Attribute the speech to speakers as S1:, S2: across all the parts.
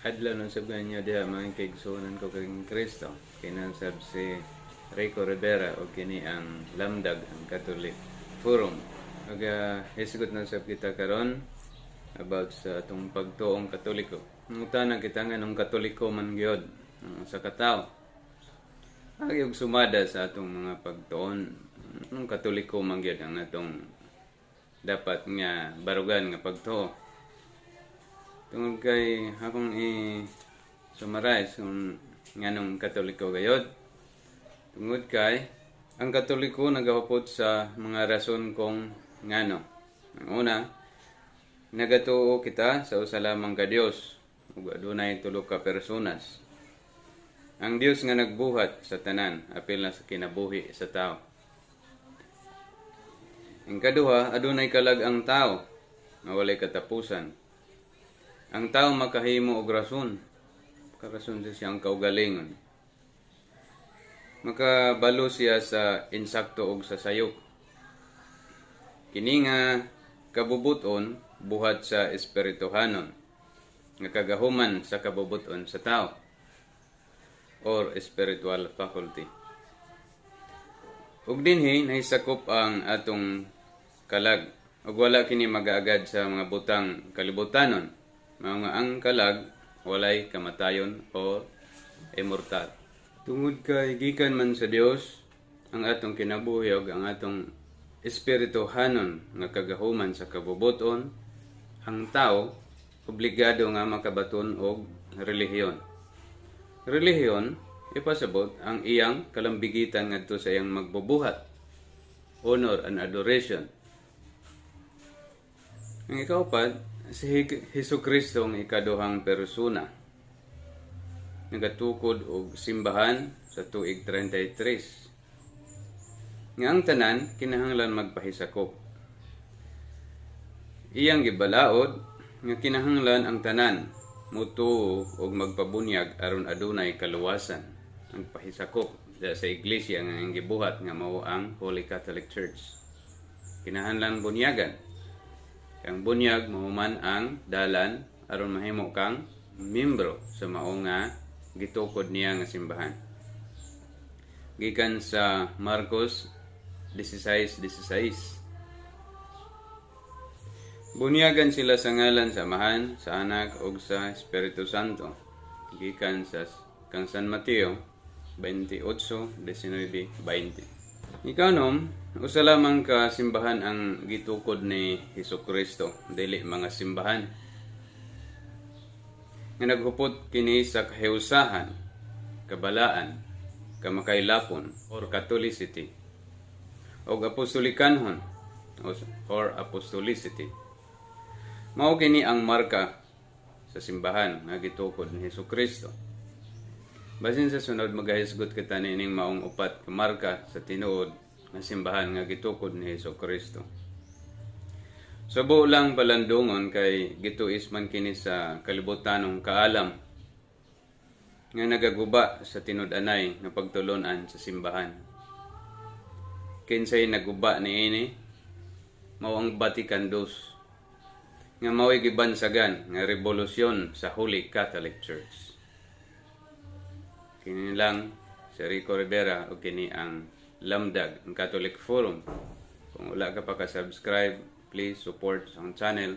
S1: Adlaw na sab ninyo diha, mga kaigsuonan ko kang Kristo. Kini sab si Rico Rivera o kini ang Lamdag, ang Catholic Forum. Ug hisgot na sab kita karon about sa atong pagtuong Katoliko. Ngutana kita nganong Katoliko man gyud ang usa ka tawo. Agi og sumada sa atong mga pagtuon, nganong Katoliko man gyud ang atong dapat nga barugan nga pagtuo? Tungod kay akong i-summarize kung nganong Katoliko gayod. Tungod kay ang Katoliko nagahupot sa mga rason kung ngano. Ang una, nagatuo kita sa usa lamang ka Dios ug adunay tulo ka personas. Ang Dios nga nagbuhat sa tanan, apil na sa kinabuhi sa tao. Ang kaduha, adunay kalag ang tao nga walay katapusan. Ang tao makahimo og rason. Karason sa siyang kaugalingon. Makabalo siya sa insakto og sa sayop. Kini nga kabubuton buhat sa espirituhanon nga kagahuman sa kabubuton sa tao or spiritual faculty. Ug dinhi nahisakop ang atong kalag ug wala kini magaagad sa mga butang kalibutanon. Mao nga ang kalag walay kamatayon o immortal. Tungod kay gikan man sa Dios ang atong kinabuhi ug ang atong espirituhanon nga kagahuman sa kabubuton, ang tao obligado nga makabaton og relihiyon. Relihiyon ipasabot ang iyang kalambigitan ngadto sa iyang magbubuhat, honor and adoration. Ang ikaupat, si Hesus Kristo ang ikaduhang persona. Nagatukod og simbahan sa tuig 33. Nga ang tanan kinahanglan magpahisakop. Iyang gibalaod nga kinahanglan ang tanan mutuo og magpabunyag aron adunay kaluwasan. Ang pahisakop sa iglesia nga ang gibuhat nga mao ang Holy Catholic Church. Kinahanglan bunyagan. Ang bunyag mao man ang dalan aron mahimo kang membro sa mao nga gitukod niya nga simbahan. Gikan sa Marcos 16:16. Bunyagan sila sa ngalan sa Amahan, sa Anak ug sa Espiritu Santo. Gikan sa kang San Mateo 28:19, 20. Ikanom, usa lamang ka simbahan ang gitukod ni Hesus Kristo, dili mga simbahan. Nga naghupot kini sa kahiusahan, kabalaan, kamakaylapon or Catholicity ug apostolikanhon or apostolicity. Mao kini ang marka sa simbahan nga gitukod ni Hesus Kristo. Basin sa sunod magahisgot kita niining maong upat ka marka sa tinuod nga simbahan nga gitukod ni Hesus Kristo. Subo lang palandungon kay gituis man kini sa kalibutanong kaalam nga nagaguba sa tinud-anay nga pagtulunan sa simbahan. Kinsay naguba niini? Mao ang Vatican II nga mao'y gibansagan nga rebolusyon sa Holy Catholic Church. Kini lang si Rico Rivera ug kini ang Lamdag, ang Catholic Forum. Kung wala ka pa ka-subscribe, please support sa akong channel.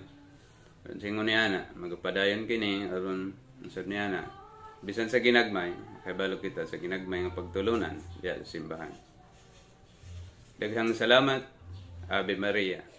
S1: Aron singon niya na, magpadayon kini aron usab niya na. Bisan sa ginagmay, kabalo kita sa ginagmay nga pagtulunan diya sa simbahan. Daghang salamat. Ave Maria.